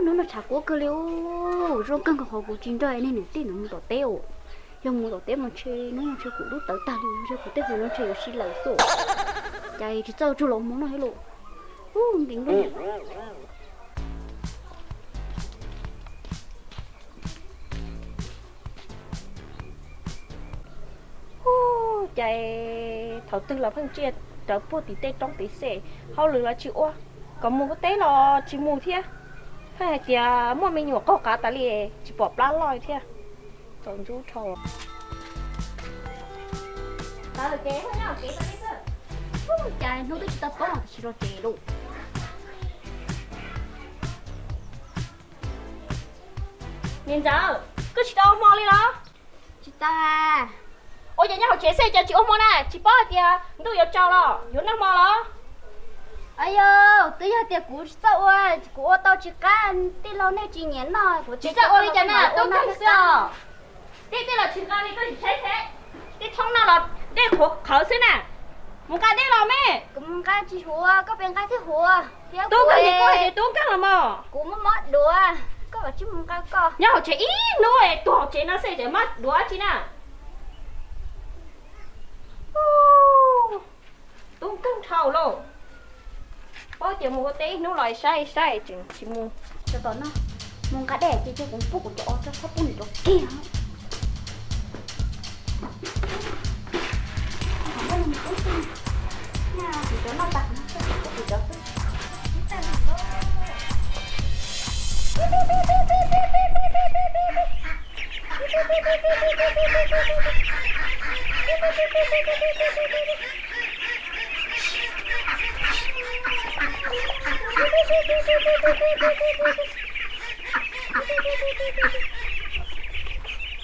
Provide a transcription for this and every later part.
Hnub no tshav kub kawg li, zoo kawg nkaus qhov kuv tsis nrog nej niam tij ntawd mus tom teb os. Yog mus tom teb mas ntshe hnub no ntshe kuv lub tawv tag li, ntshe kuv tej hluas no ntshe yuav sib lawm xwb. Cas tsis txawj tsuag los hmo no thiab lauj. Ub, nkees lub. Ub, cas thaum twg los pheej tsiaj rawv puag tim tej roob tim xej, hauj lwm los tsis ua, kom mus teb los tsis mus thiab. Pheej hais tias muaj me nyuam qaug qav tas li, tsis pom plab loj thiab. Txaus ntxub dhau. Cas hnub twb tsis tau poob los tsis los tsev lauj. Niam ntxawm, koj tsis tau ua hmo li los? Tsis tau. Ua cas nyob hauv tsev xwb cas tsis ua hmo na? Tsis paub hais tias ntuj yuav tsaus los yuav noj hmo los? Ayo, twb yog tias kuv tsis txawj ua, kuv ua tau tsis qab, tij laug nej tsis nyiam noj, kuv tsis txawj ua li cas na, tub nkeeg xwb os. Dej tej los tsis nqa li koj tsis saib thiab. Dej thoob no los dej qhuav qhawv xwb na. Mus nqa dej los me. Kuv mus nqa tsis huav, koj pes nqa thiaj huav. Tub nkeeg, koj hais tias tub nkeeg los mas. Kuv muaj mob duav, koj kav tsij mus nqa koj. Nyob hauv tsev ib hnub tuag hauv tsev no xwb ces mob duav tsi na. Tub nkeeg dhau lauj. Paub tias mus ua teb ib hnub los saib saib tseem tsis mus. Tso tom no, mus nqa dej ces kuv pub kuv cov os, txhob pub nws cov kiag. Kuv cov noj tas, kuv cov xwb.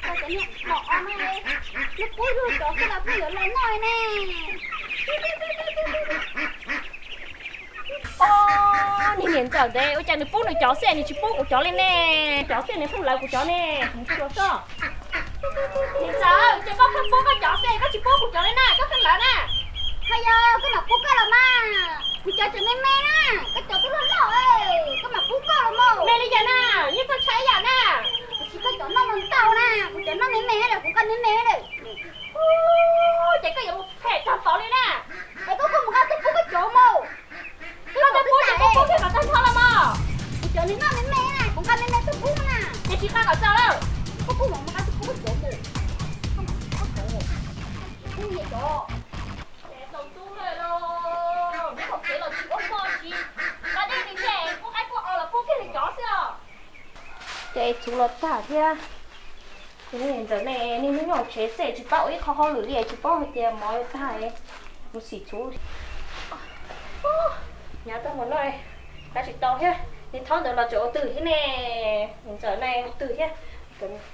Cov niam pog no, lub pub lug cov xwb los pheej yuav los noj ne. Os, niag niam ntxawm ntawd ua cas nws pub nws cov xwb nws tsis pub kuv cov li ne? Cov xwb nws pheej lawv kuv cov ne, kuv tsuas soj. Niam ntxawm, ces koj pheej pub koj cov xwb koj tsis pub kuv cov li na, koj pheej lawv na. Hais yog koj mam pub koj los mas, kuv cov tseem me me na, koj cov twb loj loj, koj mam pub koj los mas. Me li cas na, yeej txog tshaj ib yam na. Kuv tsis koj cov noj ntau na, kuv cov noj me me lawm, kuv nqa me me lawm. Ces koj yuav mus phem tag tod li na. Es koj kuj mus nqa tuaj pub koj cov mus. Koj twb pub ces koj pub kiag kom tag nrho los mas. Kuv cov nws noj me me na, kuv nqa me me tuaj pub na. Ces tsis nqa kom txaus lawm. Koj kuj mus nqa tuaj pub koj cov mus. Koj mus pub koj cov. Tau tub lawm los, nws thaum kev los tsis ua hmo tsis nqa dej li thiab, pub qaib pub os los pub kiag nws cov xwb os. Ces txhuv los tag thiab. Niam ntxawm ne, niaj hnub nyob hauv tsev xwb tsis pab ua ib qho hauj lwm li, tsis paub hais tias mov yuav tag, mus xim txhuv. Hnyav tag npaum no, nqa tsis tau thiab. Niag thaub ntawd los tseem ua twg thiab ne? Niam ntxawm ne ua twg thiab?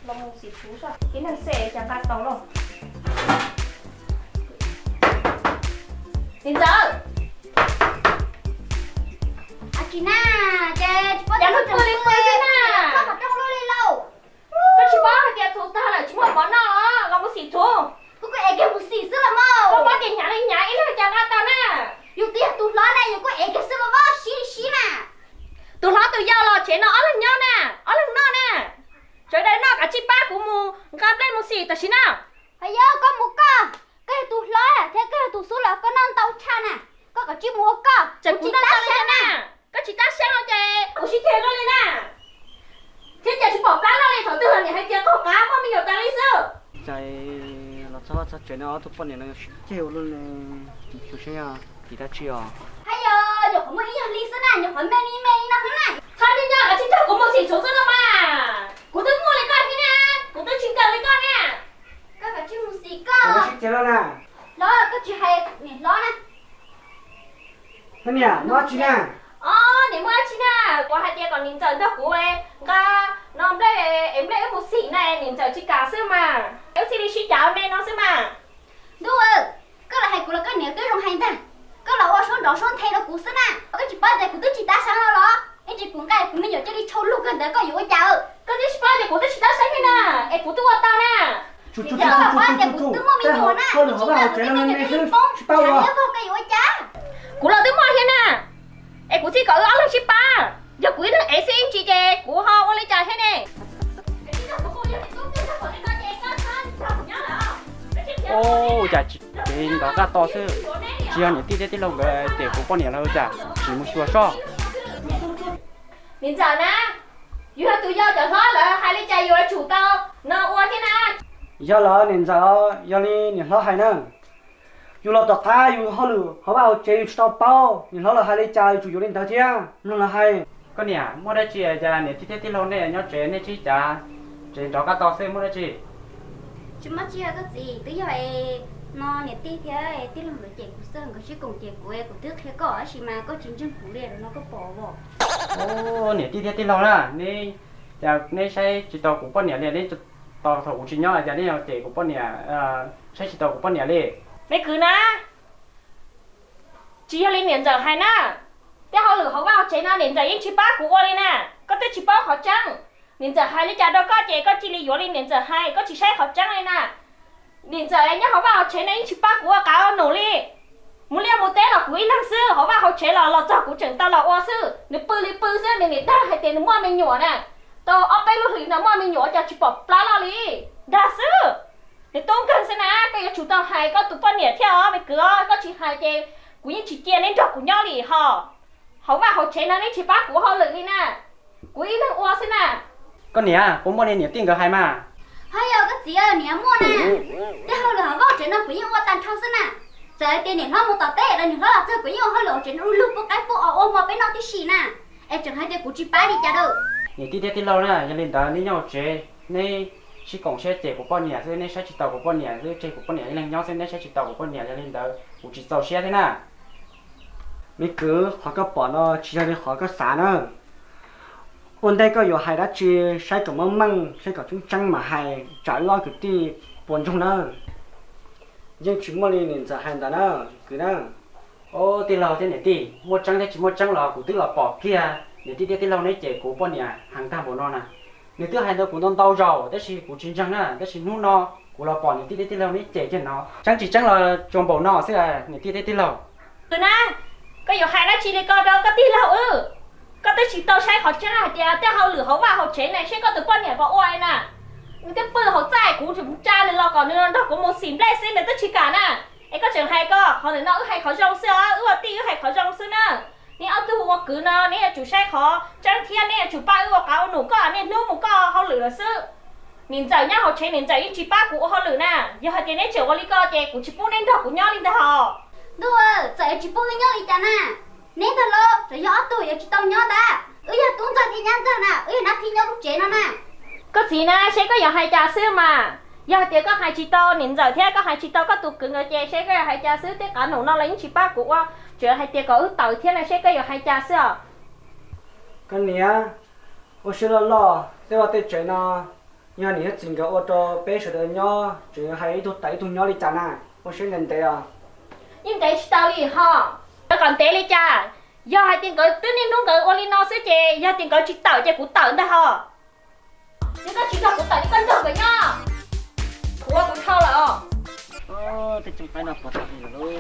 Los mus xim txhuv soj, ib leeg xwb cas nqa tau lauj. Niam ntxawm, tsis na, ces tsis paub cas hnub twg li twg na, koj qhov rooj luaj li lauj. Koj tsis paub hais tias txhuv tag lawm tsis muaj mov noj los, los mus xim txhuv. Koj kuj ev kiag mus xim xwb los mas. Koj paub tias hnyav li hnyav ib leeg cas nqa tau na. Yus twb yog tus hlob na, yus kuj ev kiag xwb los mas, sib li sib na. Tus hlob tus yau los tsev no ob leeg nyob na, ob leeg noj na. Sawv daws noj kav tsij pab kuv mus nqa nplej mus xim tam sim no. Hos yog koj mus koj, koj yog tus hlob thiab koj yog tus xub los koj noj ntau tshaj na. Koj kav tsij mus ua koj, tseem kuv tsis tab seeb na. Koj tsis tab seeb no ces kuv sib ceg koj li na. Thiab ces tsis pom plab loj li, thaum twg los niam hais tias qaug qav muaj me nyuam tas li xwb. Cas los txog vaj txog tsev no ob tug poj niam no sib ceg ua luaj li, xyov tim dab tsi os. Hais yog nyuam qhuav muaj ib nyuag hli xwb na, nyuam qhuav me li me li no xwb na. Txhob nyob nyob los tsis nrog kuv mus xim txhuv xwb no mas. Kuv twb muaj li koj thiab na, kuv twb tsis nkaus li koj na. Koj kav tsij mus xim koj. Los koj tsis hais niam hlob na. Niam, muaj dab tsi na? Os, niam, muaj dab tsi na? Kuv hais tias kom niam ntxawm nrog kuv nqa no nplej, es nplej wb mus xim na, niam ntxawm tsis kam xwb mas. Wb thiaj li sib cav me no xwb mas. Ntuj, koj los hais kuv los koj niam twb zoo hais ntag. Koj los ua suab nrov suab nthe rau kuv xwb na. Koj tsis paub tias kuv twb tsis tab seeb no los? Ib ntsis kuv nqa kuv me nyuam cia li tshau lug kawg ntawd koj yuav ua cas? Koj twb tsis paub tias kuv twb tsis tab seeb li na, es kuv twb ua tau na. Koj paub tias kuv twb muaj me nyuam na, kuv tsis nqa kuv tej me nyuam cia li poob tshav liab vog koj yuav ua cas? Kuv los twb muaj thiab na, es kuv thiaj kom wb ob leeg sib pab. Yog kuv ib leeg ev xwb ib ntsis ces kuv ho ua li cas thiab ne? Ua cas tsev nrov qab to xwb, tsis yog niam tij thiab tij laug nkawd cem kuv poj niam los cas, tsis mus xyuas soj. Niam ntxawm na, yus yog tus yau cov hlob lawm hais li cas yus yuav tsum tau no ua thiab na. Yog los niam ntxawm, yog li niam hlob hais na, yus los tom qab yus hauj lwm hauv vaj hauv tsev yus tsis tau paub, niam hlob lawv hais li cas yus tsum yuav li ntawd thiab, mloog lawv hais. Koj niam, muaj dab tsi cas niam tij thiab tij laug nej nyob tsev nej tsis cav, tsev nrov qab to xwb muaj dab tsi? Tsis muaj tsi os koj txiv, twb yog no niam tij thiab tij laug lawv cem kuv xwb, nkawd sib koom cem kuv, kuv twb qhia koj tab sis mas koj tsis ntseeg kuv li no koj pom os. Niam tij thiab tij laug na, neb, cas neb saib tsis taus kuv poj niam li, neb tos thaum kuv tsis nyob cas neb cem kuv poj niam, saib tsis taus kuv poj niam li. Me kwv na, tsis yog li niam ntxawm hais na, tej hauj lwm hauv vaj hauv tsev no niam ntxawm yeej tsis pab kuv ua li na, koj twb tsis paub qhov tseeb. Niam ntxawm hais li cas rau koj ces koj cia li yuav li niam ntxawm hais, koj tsis saib qhov tseeb li na. Niam ntxawm nyob hauv vaj hauv tsev no yeej tsis pab kuv ua qav ua num li. Mus liaj mus teb los kuv ib leeg xwb, hauv vaj hauv tsev los los txog kuv tseem tau los ua xwb. Nws pw li pw xwb, nws nim dag hais tias nws muaj me nyuam na. Tau ob peb lub hlis no muaj me nyuam cas tsis pom plab loj li, dag xwb. Nws tub nkeeg xwb na, koj yuav tsum tau hais koj tus poj niam thiab os me kwv os, koj tsis hais ces kuv yeej tsis cia neb nrog kuv nyob li ho. Hauv vaj hauv tsev no neb tsis pab kuv hauj lwm li na, kuv ib leeg ua xwb na. Koj niam, puas muaj li niam tij nkawd hais mas? Ho yog koj txiv, niam muaj na. Tej hauj lwm hauv vaj tsev no kuv yeej ua tag nrho xwb na. Txawm hais tias niam hlob mus tom teb los niam hlob los txog kuv yeej ua hauj lwm hauv tsev no ua lug pub qaib pub os, ua hmo peb noj tib si na. Es tseem hais tias kuv tsis pab li cas rau. Niam tij thiab tij laug na, yog li ntawd neb nyob hauv tsev, neb sib koom siab cem kuv poj niam xwb, neb saib tsis taus kuv poj niam xwb, tseg kuv poj niam ib leeg nyob xwb, neb saib tsis taus kuv poj niam, yog li ntawd kuv tsis txaus siab thiab na. Me kwv, qhov koj pom no tsis yog li qhov koj xav na. Ua ntej koj yuav hais dab tsi, saib kom meej meej, saib kom tseeb tseeb mas hais, tsam wb ob kwv tij puas ntsoog na. Yeej tsis muaj li niam ntxawm hais ntawd na, kwv na. Tij laug thiab niam tij, muaj tseeb thiab tsis muaj tseeb los kuv twb los pom kiag niam tij thiab tij laug neb cem kuv poj niam heev tag npaum no na. Nws twb hais ntawd kuv ntau ntau zaus tab sis kuv tsis ntseeg na, tab sis hnub no kuv los pom niam tij thiab tij laug neb cem kiag no. Tseeb tsis tseeb los tsuas npaum no xwb niam tij thiab tij laug. Kwv na, koj yuav hais dab tsi li ko rau koj tij laug wb? Koj twb tsis tau saib qhov tseeb hais tias tej hauj lwm hauv vaj hauv tsev ne seb koj tus poj niam puas ua li na. Nws twb pw hauv txaj, kuv tsa nws los kom nws nrog kuv mus xim nplej xwb nws twb tsis kam na. Es koj tseem hais ko, qhov ntawm no wb hais qhov zoo xwb os, wb ua tij wb hais qhov zoo xwb na. Neb ob tug ua kwv no neb yuav tsum saib qhov tseeb thiab neb yuav tsum pab wb ua qav ua num, koj niaj hnub mus koj hauj lwm lawm xwb. Niam ntxawm nyob hauv tsev niam ntxawm yeej tsis pab kuv ua hauj lwm na, yog hais tias neb tseem ua li ko ces kuv tsis pub neb nrog kuv nyob li ntag hos. Ntuj, txawm yuav tsis pub wb nyob li cas na? Neb ntag los txawm yog ob tug yuav tsis tau nyob ntag. Wb yog tub ntxawg thiab nyab ntxawg na, wb yog nab thib nyob lub tsev no na. Koj txiv na, seb koj yuav hais cas xwb mas. Yog hais tias koj hais tsis tau niam ntxawm thiab koj hais tsis tau koj tus kwv nkawd ces seb koj yuav hais cas xwb, tej qav num no los yeej tsis pab kuv ua, tseem hais tias kom wb tawm thiab na, seb koj yuav hais cas xwb os. Koj niam, ua siab loj loj, tej vaj tej tsev no yog niam thiab txiv nkawd ua rau peb sawv daws nyob, tseem yuav hais ib tug tawm ib tug nyob li cas na? Ua siab ntev ntev os. Yeej ntev tsis tau li hos. Kom ntev li cas? Yog hais tias nkawd twb niaj hnub nkawd ua li no xwb ces yog tias nkawd tsis tawm ces kuv tawm ntag hos. Yog koj tsis nrog kuv tawm ces koj nrog nkawd nyob, kuv ua kuv dhau lawm os. Tej tsooj qaib no puas tag li lawm lauj,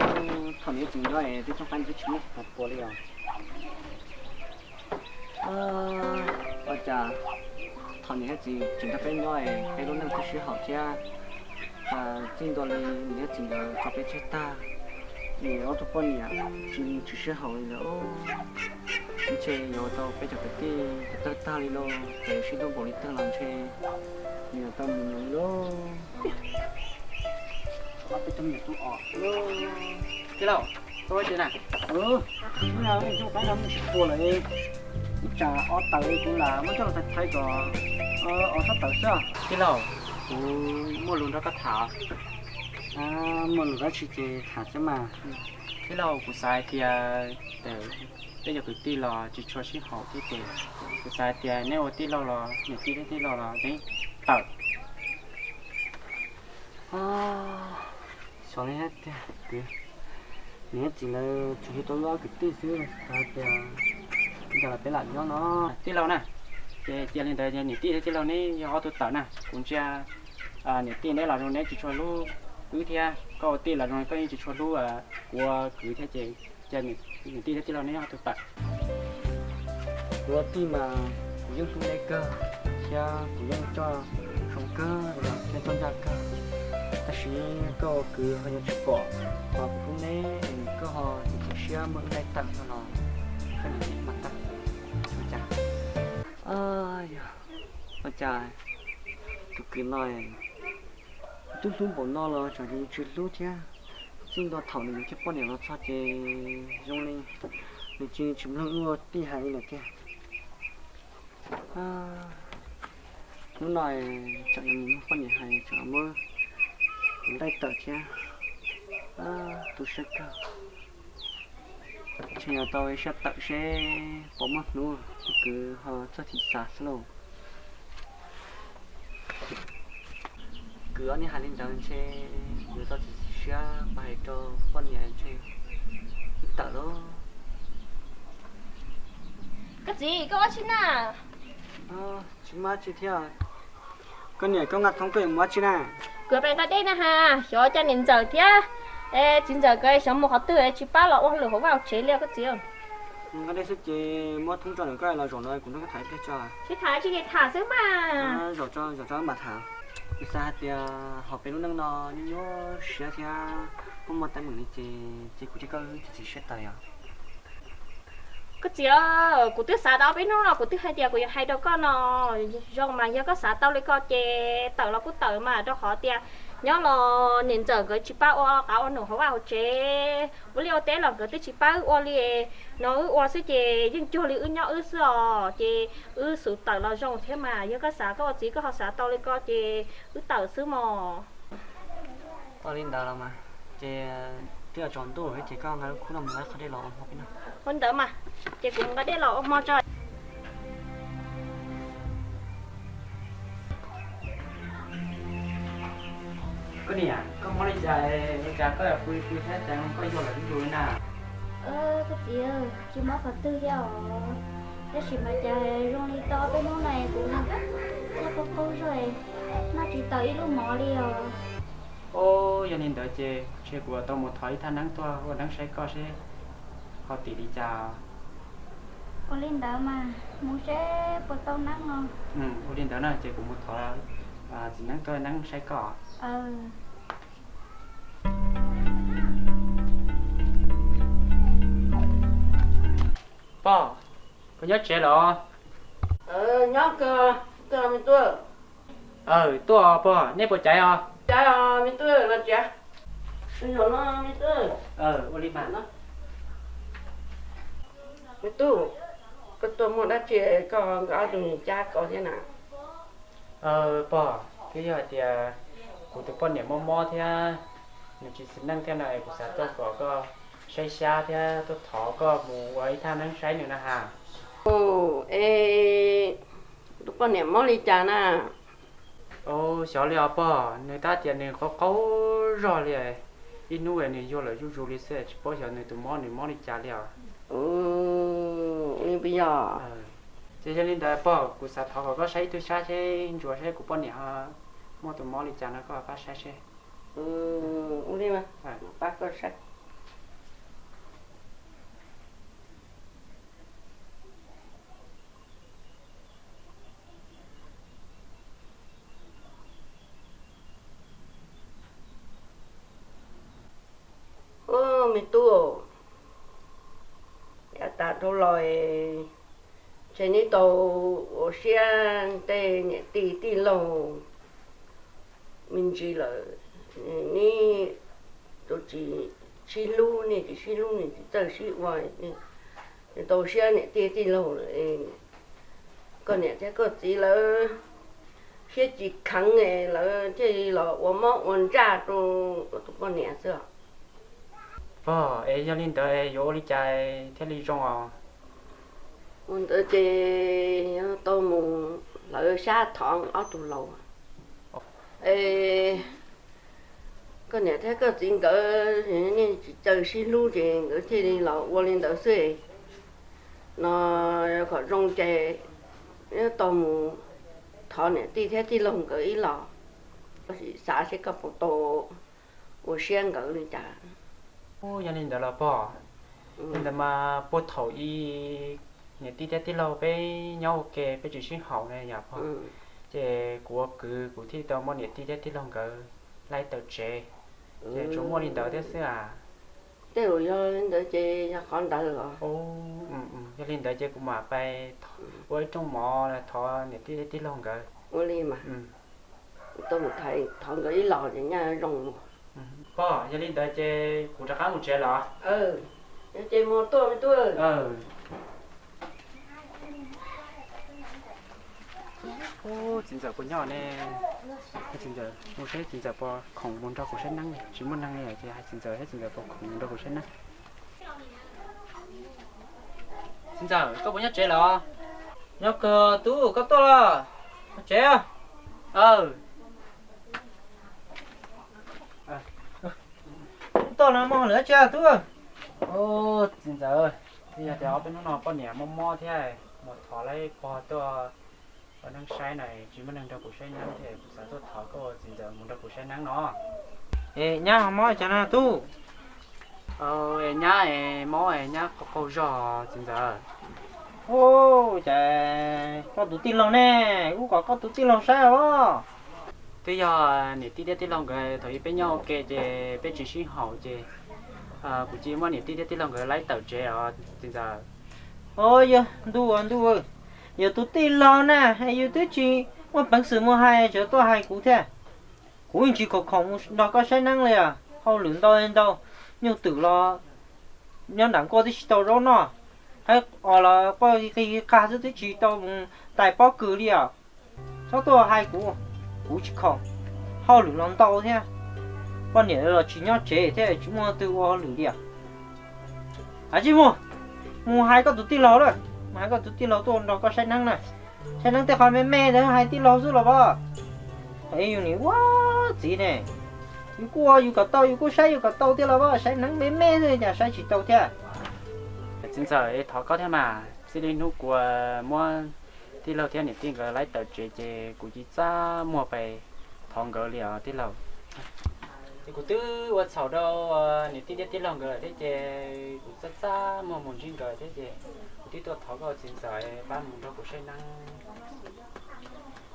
thaum niam txiv nyob es tej tsooj qaib no twb tsis muaj puas li os. Ua cas thaum niam thiab txiv tseem nrog peb nyob es peb lub neej tsis sib haum thiab, txij ntua li niam thiab txiv nkawd tso peb tseg tag, es ob tug poj niam tsis sib haum li lawm. Ntshe yuav ua rau peb cov kwv tij tawg tag li lauj, txawm sib hlub npaum li tawg los ntshe nws yuav tau mus nws li lauj. Tij laug, koj ua dab tsi na? Ub, tsooj qaib no muaj tsis puas lawm, ib tsam o tawm li kuv lam muab coj los thaiv thaiv kom o txhob tawm xwb. Tij laug, kuv muaj lus nrog koj tham. Muaj lus dab tsi ces tham xwb mas. Tij laug, kuv xav hais tias peb cov kwv tij los tsis tshua sib haum thiab ces kuv xav hais tias neb ua tij laug los niam tij thiab tij laug los neb tawm. Xyov li tiag kwv, niam txiv lawv tsuas yog tau wb ob kwv tij xwb, xav hais tias ua cas los peb lam nyob no. Tij laug na, ces cia li ntawd niam tij thiab tij laug neb yog ob tug tawm na, kuv ntsia niam tij neb los zoo neb tsis tshua hlub wb thiab, koj ua tij los zoo koj yeej tsis tshua hlub kuv ua kwv thiab ces cia niam tij thiab tij laug neb ob tug tawm. Kuv ua tij mas kuv yeej hlub neb kawg, thiab kuv yeej coj zoo kawg los thiab coj ncaj kawg. Tab sis koj ua kwv ho yuav tsis pom qhov kuv hlub neb, koj ho txiav txim siab muab wb laij tawm no los koj niam txiv mam tawm. Ua cas, ua cas tus kwv no kuv twb hlub npaum no los tsam ces tsis hlub thiab. Txij ntua thaum nws yuav kiag poj niam los txog ces zoo li nws tsis tsis mloog wb ua tij hais li lawm tiag. Hnub no tsam yuav mus mloog poj niam hais tsam muab kuv laij tawm thiab. Tu siab kawg. Ntshe yuav tau ib siab tawm seb puas muaj hnub, tus kwv ho txog txim xav xwb lauj. Kwv, ob niag hais li ntawd ntshe kuv yuav tau txiav txim siab pab hais rau poj niam ntshe wb tawm lauj. Koj txiv, koj ua dab tsi na? Tsis muaj dab tsi thiab. Koj niam, koj nqa thoob koj yuav mus dab tsi na? Kuv pem nqa dej na has, xyov cas niam ntxawm thiab txiv ntxawm nkawd xyov mus qhov twg tsis pab los ua lwm hauv vaj hauv tsev li koj txiv. Nqa dej xwb ces muab thoob tso ntawm koj los zaum no kuv nrog koj tham ib pliag tso. Tsis tham tsis tham xwb mas. Zaum tso, zaum tso mam tham. Kuv xav hais tias ho peb lub neej no nyuaj nyuaj siab thiab muaj muaj teeb meem li ces ces kuv thiab koj txiav txim siab tawm yom. Koj txiv, kuv twb xav tau peb hnub no kuv twb hais tias kuv yuav hais rau koj no. Zoo mas yog koj xav tau li ko ces tawm los kuj tawm mas, rau qhov tias nyob los niam ntxawm nkawd tsis pab ua qav ua num hauv vaj hauv tsev, ua liaj ua teb los nkawd twb tsis pab wb ua li. No wb ua xwb ces yeej cuag li wb nyob wb xwb os, ces wb xub tawm los zoo thiab mas. Yog koj xav koj ua txiv koj ho xav tau li ko ces wb tawm xwb mos. Ua li ntawd los mas, ces twb yuav tsaus ntuj ces koj nqa lub khub no mus nqa qhov dej los ua hmo peb noj. Ua ntawd mas, ces kuv mus nqa dej los ua hmo tso. Koj niam, koj mob li cas, ua cas koj pw pw thiab cas koj yuag lawm zuj zus li na? Koj txiv, tsis mob qhov twg thiab os, tab sis mas cas zoo li tau peb hnub no kuv ua qaug qaug zog, noj tsis tau ib lub mov li os. Os, yog li ntawd ces ntshe kuv tau mus thov ib thaj neeb tuaj ua neeb saib koj seb ho tim li cas. Ua li ntawd mas mus seb puas tau neeb os. Ua li ntawd na ces kuv mus thov txiv neeb tuaj neeb saib koj. Pog, puas nyob tsev los? Nyob kawg, tuaj me tub. Tuaj pog, nej puas caiv os? Caiv os me tub, los tsev. Zaum no me tub. Ua li mas. Me tub, koj tuaj muaj dab tsi koj nkawd ob tug niag cab koj thiab na? Pog, twb yog hais tias kuv tus poj niam mob mob thiab nws tsis xis neej thiab no es kuv xav tuaj kom koj saib xyab thiab tuaj thov koj mus ua ib thaj neeb saib nws na has. Es tus poj niam mob li cas na? Xyov li os pog, nws tab tias nws qaug qaug zog li, ib hnub nws yuag lawm zuj zus li xwb, tsis paub xyov nws tus mob nws mob li cas li os. Li puas yog? Ces yog li ntawd pog, kuv xav thov kom koj saib ib tug xyab seb ntsuas seb kuv poj niam muaj tus mob li cas no koj pab saib seb. Ua li mas, pab koj saib. Ub, me tub, yav tas dhau los ntshe neb tau ua siab tej niam tij tij laug me ntsis lawm, neb tsis sib hlub, nej tsis sib hlub, nej tsis txawj sib ua, tau siab niam tij tij laug lawm. Koj niam thiab koj txiv lawv siab tsis kheev, lawv thiaj li los ua mob ua ntsaj rau tus poj niam xwb. Pog, es yog li ntawd yuav ua li cas thiaj li zoo os? Ua ntawd ces yuav tau mus hlawv xyab thov ob tug laus. Es koj niam thiab koj txiv nkawd nej tsis txawj sib hlub ces nkawd thiaj li los ua li ntawd xwb. No kom zoo ces yuav tau mus thov niam tij thiab tij laug nkawd ib los, xav seb koj puas tau ua siab nkawd li cas. Yog li ntawd los pog, li ntawd mas puag thaum ub Niam tij thiab tij laug peb nyob ua ke peb tsis sib haum ne yom pog. Ces kuv ua kwv kuv thiaj tau muab niam tij thiab tij laug nkawd laij tawm tsev, ces tsuas muaj li ntawd thiab xwb as. Tej zaum yog li ntawd ces yog qhov ntawd los. Yog li ntawd ces kuv mam pais ua ib rooj mov thov niam tij thiab tij laug nkawd. Ua li mas, thov nkawd ib los ces nyaj zoo mus. Pog, yog li ntawd ces kuv rov qab mus tsev los. Ces mus tuaj me tub. Ub, txiv ntxawm puas nyob ne? Txiv ntxawm, mus saib txiv ntxawm puas khoom mus nrog kuv saib neeb li. Tsis muaj neeg li ces hais txiv ntxawm saib txiv ntxawm puas khoom mus nrog kuv saib neeb. Txiv ntxawm, koj puas nyob tsev los? Nyob kawg tub, koj tuaj los? Mus tsev. Aw, tuaj no mus lawm tsis tub? Txiv ntxawm, twb yog tias ob peb hnub no poj niam mob mob thiab, mus thov lawv pog tuaj ua neeb saib na, tsis muaj neeg nrog kuv saib neeb thiab, kuv xav tuaj thov koj txiv ntxawm mus nrog kuv saib neeb no. Es nyab ho mob cas no tub? Es nyab es mob es nyab qaug qaug zog txiv ntxawm. Ub, cas koj tus tij laug ne, kuv kom koj tus tij laug saib os. Twb yog niam tij thiab tij laug nkawd thaum ub peb nyob ua ke ces peb tsis sib haum ces kuv cia muab niam tij thiab tij laug nkawd laij tawm tsev os txiv ntxawm. Os, yog ntuj, ntuj, yog tus tij laug na es yus twb tsis muaj peev xwm mus hais, tseem tuaj hais kuv thiab. Kuv yeej tsis khoom khoom mus nrog koj saib neeb li os, hauj lwm ntau ntau, nyuj twm los nyob nram nkuaj twb tsis tau zaub noj, haib os los quaj qig qag xwb twb tsis tau mus tais pob kws li os. Txhob tuaj hais kuv, kuv tsis khoom, hauj lwm los ntau thiab, poj niam los tsis nyob tsev thiab tsis muaj twg ua hauj lwm li os. Hais tsis mus, mus hais koj tus tij laug lawm, mus hais koj tus tij laug tuaj nrog koj saib neeb na. Saib neeb tej qhov me me ntawd hais tij laug xwb los as. Yus niam ua txiv ne, yus kuj ua yus kom tau, yus kuj saib yus kom tau thiab los as, saib neeb me me xwb cas saib tsis tau thiab. Txiv ntxawm, thov koj thiab mas, txij li hnub kuv muab tij laug thiab niam tij nkawd laij tawm tsev ces kuv cia li txaj muag pais thov nkawd li os tij laug. Ces kuv twb ua txhaum rau niam tij thiab tij laug nkawd lawm thiab ces kuv txaj txaj muag mus ntsib nkawd thiab ces kuv twb tuaj thov koj txiv ntxawm pab mus nrog kuv saib neeb.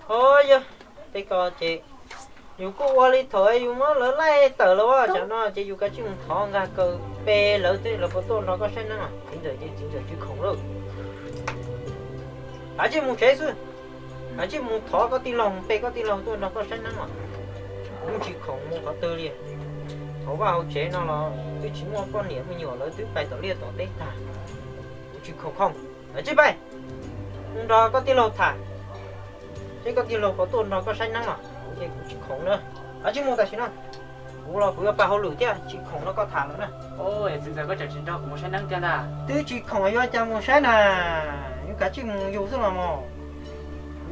Ho yog tej ko ces yus kuj ua li thaum yus muab lawv laij tawm los as, tsam no ces yus kav tsij mus thov nkag kaw pe lawv thiab lawv puas tuaj nrog koj saib neeb os. Txiv ntxawm ces txiv ntxawm tsis khoom lawm. Kav tsij mus tsev xwb, kav tsij mus thov koj tij laug, pe koj tij laug tuaj nrog koj saib neeb os. Kuv tsis khoom mus qhov twg li. Hauv vaj hauv tsev no los twb tsis muaj poj niam me nyuam, lawv twb pais tom liaj tom teb tag. Kuv tsis khoom khoom, kav tsij pais mus nrog koj tij laug tham, seb koj tij laug puas tuaj nrog koj saib neeb os. Kuv ces kuv tsis khoom na, kav tsij mus tam sim no. Kuv los kuv yuav pais hauj lwm thiab, tsis khoom nrog koj tham lawm na. Txiv ntxawm, koj tseem tsis nrog kuv mus saib neeb tiag ntag. Twb tsis khoom yuav cas mus saib na, yus kav tsij mus yus xwb los mas.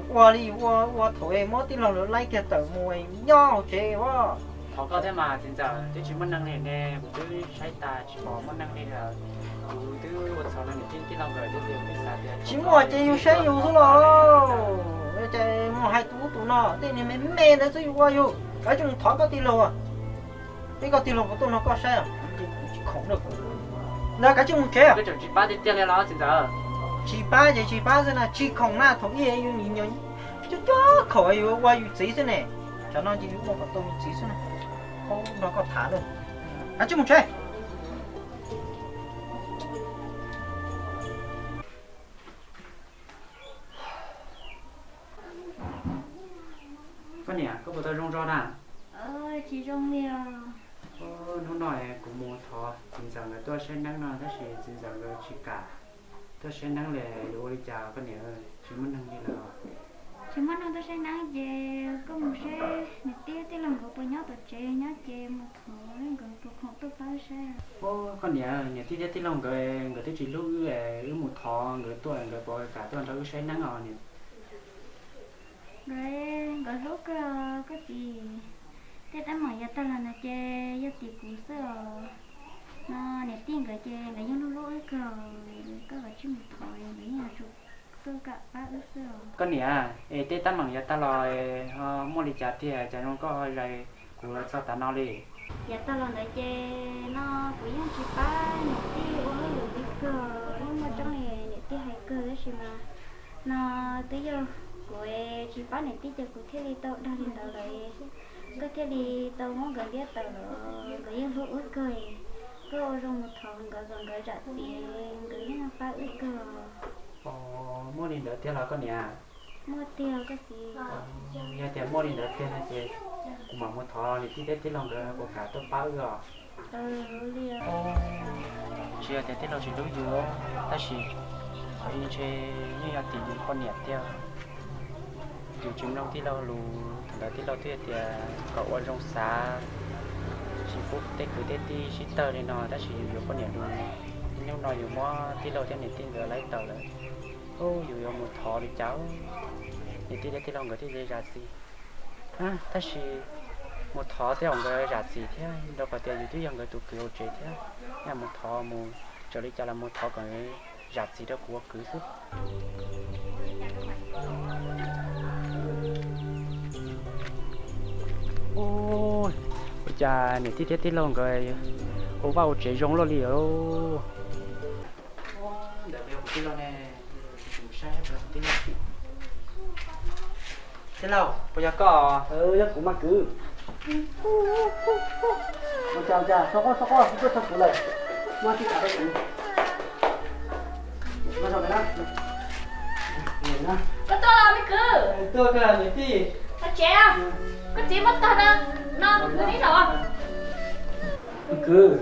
Kuv ua li yus ua ua thaum muab tij laug lawv laij kiag tawm mus nyob hauv tsev as. Thov koj thiab mas txiv ntxawm, twb tsis muaj neeg li ne, kuv twb saib tas tsis pom muaj neeg li lawm. Kuv twb ua txhaum no niam tij tij laug nkawd thiab ces kuv xav tias tsis muaj ces yus saib yus xwb los. Ces mus hais tus ub tus no, tej niag me me ntawd xwb yus ua yus. Kav tsij mus thov koj tij laug, seb koj tij laug puas tuaj nrog koj saib os. Kuv tsis khoom na. Ntawd kav tsij mus tsev. Koj tseem tsis pab tiag tiag li los txiv ntxawm? Tsis pab ces tsis pab xwb na, tsis khoom na, thaum ub yus nim no cov cov khoom yus ua yus txiv xwb ne, tsam no ces yus ua kom tau yus txiv xwb na. Nrog koj tham lawm, kav tsij mus tsev. Koj niam, koj puas tau zoo zog na? Tsis zoo li os. Hnub no kuv mus thov txiv ntxawm nkawd tuaj saib neeb no tab sis txiv ntxawm nkawd tsis kam tuaj saib neeb li, yuav ua li cas koj niam, tsis muaj neeg li lawm. Tsis muaj neeg tuaj saib neeb ces koj mus saib niam tij tij laug nkawd puas nyob tom tsev, nyob ces mus thov nkawd puas khoom tuaj pab saib. Koj niam, niam tij thiab tij laug nkawd, nkawd twb tsis hlub wb, wb mus thov nkawd tuaj nkawd puas kam tuaj nrog wb saib neeb os niam? Nkawd, nkawd hlub kawg koj txiv. Tej teeb meem yav tag los no ces yog tim kuv xwb os. No niam tij nkawd ces nkawd yeej hlub hlub wb kawg, koj kav tsij mus thov nkawd yeej yuav tsum tuaj kam pab wb xwb os. Koj niam, es tej teeb meem yav tag los ho muaj li cas tiag cas zoo koj ho zais kuv los txog tav no li? Yav tag los ntawd ces no kuv yeej tsis pab niam tij ua hauj lwm li kawg, yeej muaj tseeb li niam tij hais kawg. Tab sis mas no twb yog kuv tsis pab niam tij ces kuv thiaj li tau dag li ntawd lawm. Koj thiaj li tau muab nkawd ntiab tawm los, nkawd yeej hlub wb kawg. Koj ua zoo mus thov nkawd kom nkawd zam txim, nkawd yeej pab wb kawg. Muaj li ntawd tiag los koj niam? Muaj tiag koj txiv. Yog tias muaj li ntawd tiag no ces kuv mam mus thov niam tij thiab tij laug nkawd puas kam tuaj pab wb os. Tsis yog tias tij laug tsis hlub yus, tab sis qhov ib ntshe yeej yog tim yus poj niam tiag. Yus tsis mloog tij laug lus, thaum ntawd tij laug twb hais tias kom ua zoo xav, tsis pub tej kwv tej tij sib tawg li no, tab sis yus yuav poj niam lus, hnub no yus muab tij laug thiab niam tij nkawd laib tawm lawm. Ub, yus yuav mus thov li cas, niam tij thiab tij laug nkawd thiaj li zam txim. Tab sis mus thov tej zaum nkawd zam txim thiab, rau qhov tias yus twb yog nkawd tus kwv hauv tsev thiab. Yog mus thov mus, txawm li cas los mus thov kom zam txim rau kuv ua kwv xwb. Ua cas niam tij thiab tij laug nkawd ua vaj ua tsev zoo luaj li os? Tij laug, puas yog koj? Yog kuv mas kwv. Ua cas, ua cas, txhob quaj, txhob quaj, kuv tuaj txog kuv lawm. Muab tij kam rau kuv. Koj tuaj los me kwv? Tuaj kawg niam tij. Los tsev, koj txiv muab tag no, no kwv neb zaum. Kwv,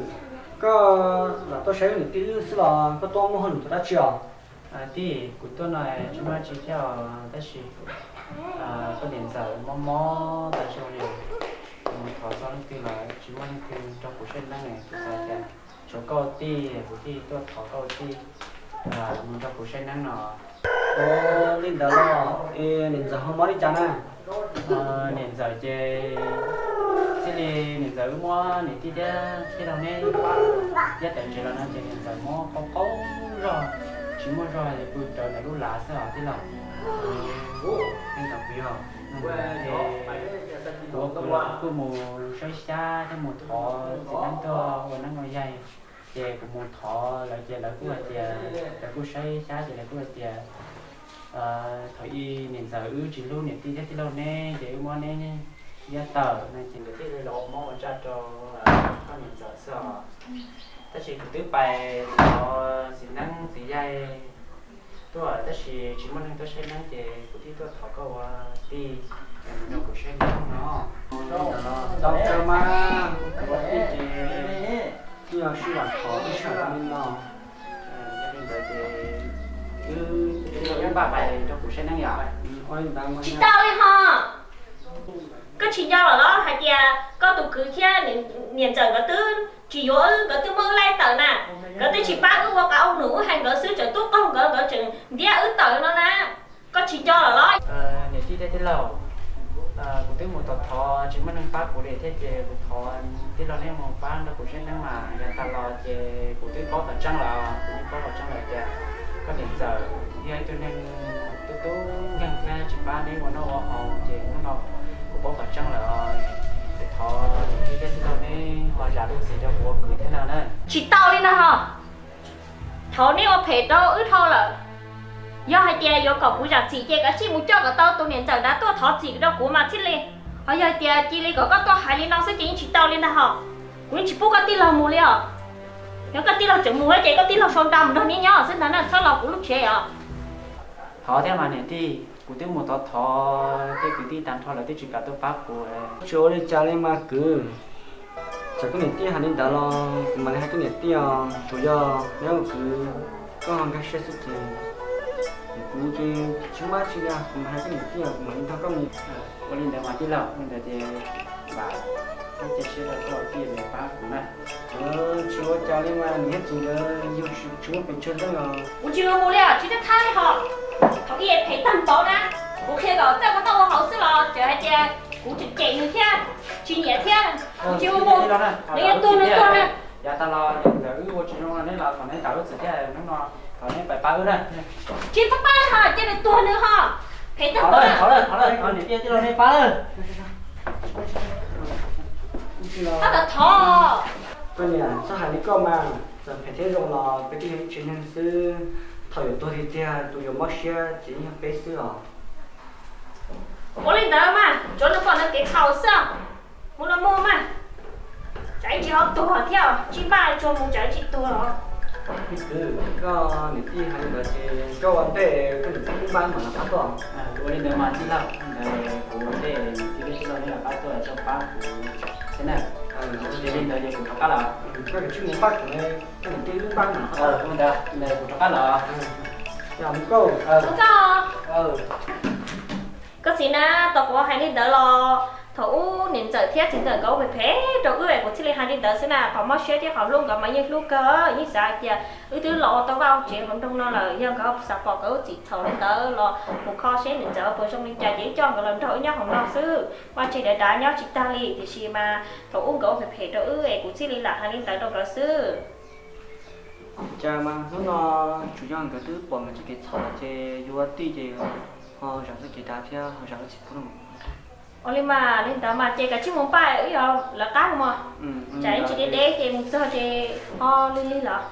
koj lam tuaj saib niam tij wb xwb los koj tuaj muaj hauj lwm dab tsi os? Tij, kuv tuaj no tsis muaj dab tsi thiab os, tab sis koj niam ntxawm mob mob tas zog li, kuv mus thov txog leej twg los tsis muaj leej twg nrog kuv saib neeb, kuv xav tias tshuav koj tij kuv thiaj tuaj thov koj tij mus nrog kuv saib neeb no. Ua li ntawd los, niam ntxawm ho mob li cas na? Niam ntxawm ces txij li niam ntxawm wb muab niam tij thiab tij laug neb pab ntiab tawm tsev los no ces niam ntxawm mob qaug qaug zog, tsis muaj zog es pw rawv ntawm lub lav xwb os tij laug. Ua li ntawd kuv yog, kuv ua kwv los kuv kuj mus saib xyab thiab mus thov txiv neeb tuaj ua neeb ua yaig. Ces kuv mus thov lawv ces lawv kuj hais tias, lawv kuj saib xyab ces lawv kuj hais tias thaum ub niam ntxawm wb tsis hlub niam tij thiab tij laug neb ces wb muab neb ntiab tawm no ces nkawd thiaj li los ua mob ua ntsaj rau koj niam ntxawm xwb os. Tab sis kuv twb pais thov txiv neeb txiv yaig tuaj tab sis tsis muaj neeg tuaj saib neeb ces kuv thiaj tuaj thov koj ua tij mus nrog kuv saib neeb no. Tau kawg mas, kuv ua tij ces kuj yog sib vam thov ib sij hawm li no. Yog li ntawd ces wb npaj pais nrog kuv saib neeb yom. Tsis tau li ho. Koj tsis nco lawm los hais tias koj tus kwv thiab niam ntxawm nkawd twb tsis yuav wb, nkawd twb muab wb laij tawm na. Nkawd twb tsis pab wb ua qab ua num, wb hais nkawd xwb tseem tuaj qaug nkawd, nkawd tseem ntiab wb tawm no na. Koj tsis nco lawm los? Niam tij thiab tij laug, kuv twb mus thov thov tsis muaj neeg pab kuv li thiab ces kuv thov tij laug neb mus pab nrog kuv saib neeb mas yav tas los ces kuv twb paub qhov tseeb lawm, kuv twb paub qhov tseeb lawm tias koj niam ntxawm yog ib tug neeg tub tub nkeeg thiab tsis pab neb ua noj ua haus ces hnub no kuv paub qhov tseeb lawm. Kuv thov niam tij thiab tij laug neb ho zam lub txim rau kuv ua kwv thiab no na. Tsis tau li ntag ho. Thaum neb ua phem rau wb dhau lawm, yog hais tias yuav kom kuv zam txim ces kav tsij mus coj kom tau tus niam ntxawm ntawd tuaj thov txim rau kuv mas thiaj li. Ho yog hais tias cia li kom koj tuaj hais li no xwb ces yeej tsis tau li ntag ho. Kuv yeej tsis pub koj tij laug mus li os. Yog koj tij laug tseem mus ces koj tij laug sau nra mus nrog neb nyob xwb ntag na, txhob los kuv lub tsev os. Thov thiab mas niam tij, kuv twb mus thov thov tej kwv tij tag nrho lawv twb tsis kam tuaj pab kuv. Tsis ua li cas li mas kwv. Txawm koj niam tij hais li ntawd los kuv mam li hais koj niam tij os, tsuas yog neb ua kwv koj ho nkag siab xwb ces kuv ces tsis muaj dab tsi li, kuv mam hais koj niam tij os, kuv mam li nrog koj mus. Ua li ntawd mas tij laug, ua li ntawd ces vam koj cia siab rau koj tij pab kuv na. Tsis ua cas li mas, niam thiab txiv nkawd yug tsis muaj pes tsawg leej os. Kuv tsis mus li os, tsis thab thab li ho. Thaum ub phem tag npaum na, kuv qhia kom txawj ua noj ua haus xwb los tseem hais tias kuv tseem cem nws thiab, tsis nyiam thiab. Kuv tsis mus, nws yuav tuag nws tuag na. Yav tas los ntawm wb ua tsis zoo no neb los thov neb zam lub txim thiab, hnub no thov neb pab pab wb na. Tsis pab pab ho, cia nws tuag nws ho. Phem tag npaum na. Thov lawm, thov lawm, thov niam tij tij laug neb pab lawm. Koj tau thov. Koj niam, txhob hais li koj mas, txawm phem thiab zoo los peb twb yog ib tsev neeg xwb. Thaum yuav tuag tiag tiag tus yuav mob siab ces yeej yog peb xwb os. Ua li ntawd mas tsuav nws pom nws kev txhaum xwb. Mus los mus mas, tsam ib tsam ho tuag thiab, tsis npaj tsuag mus tsam ib tsam tuag los. Txiv, koj niam tij hais li ntawd ces koj ua ntej koj niam tij wb npaj mam los pab tuaj. Ua li ntawd mas tij laug, ntawd kuv ua ntej niam tij wb sib laug los pab tuaj, sib laug pab kuv thiab na. Yog li ntawd ces kuv rov qab los. Koj kav tsij mus pab kuv, koj niam tij wb npaj mam los. Ua ntawd kuv rov qab los. Koj txiv na, tau kuv hais li ntawd los thaum ub niam ntxawm thiab txiv ntxawm nkawd ua phem phem rau wb es kuv thiaj li hais li ntawd xwb na. Qhov mob siab thiab qhov hlub nkawd mas yeej hlub kawg, yeej xav hais tias wb twb los ua tau vaj ua tsev hauv nroog no lawm, yog nkawd xav pom nkawd ub txim txhaum li ntawd los mus kho seb niam ntxawm puas zoo li cas ces wb coj nkawd los nrog wb nyob hauv no xwb. Vaj tsev dav dav nyob tsis tag li, tiam sis mas thaum ub nkawd ua phem phem rau wb es kuv thiaj li lam hais li ntawd rau nkawd xwb. Cas mas hnub no tsuas yog nkawd twb pom nkawd txoj kev txhaum ces yuav tij ces ho zam txoj kev dav thiab ho zam lub txim pub. Ua li mas li ntawd mas ces kav tsij mus npaj wb yuav lawv qab mog, tsam ib tsam deb deb ces mus txog ces ho lig lig los.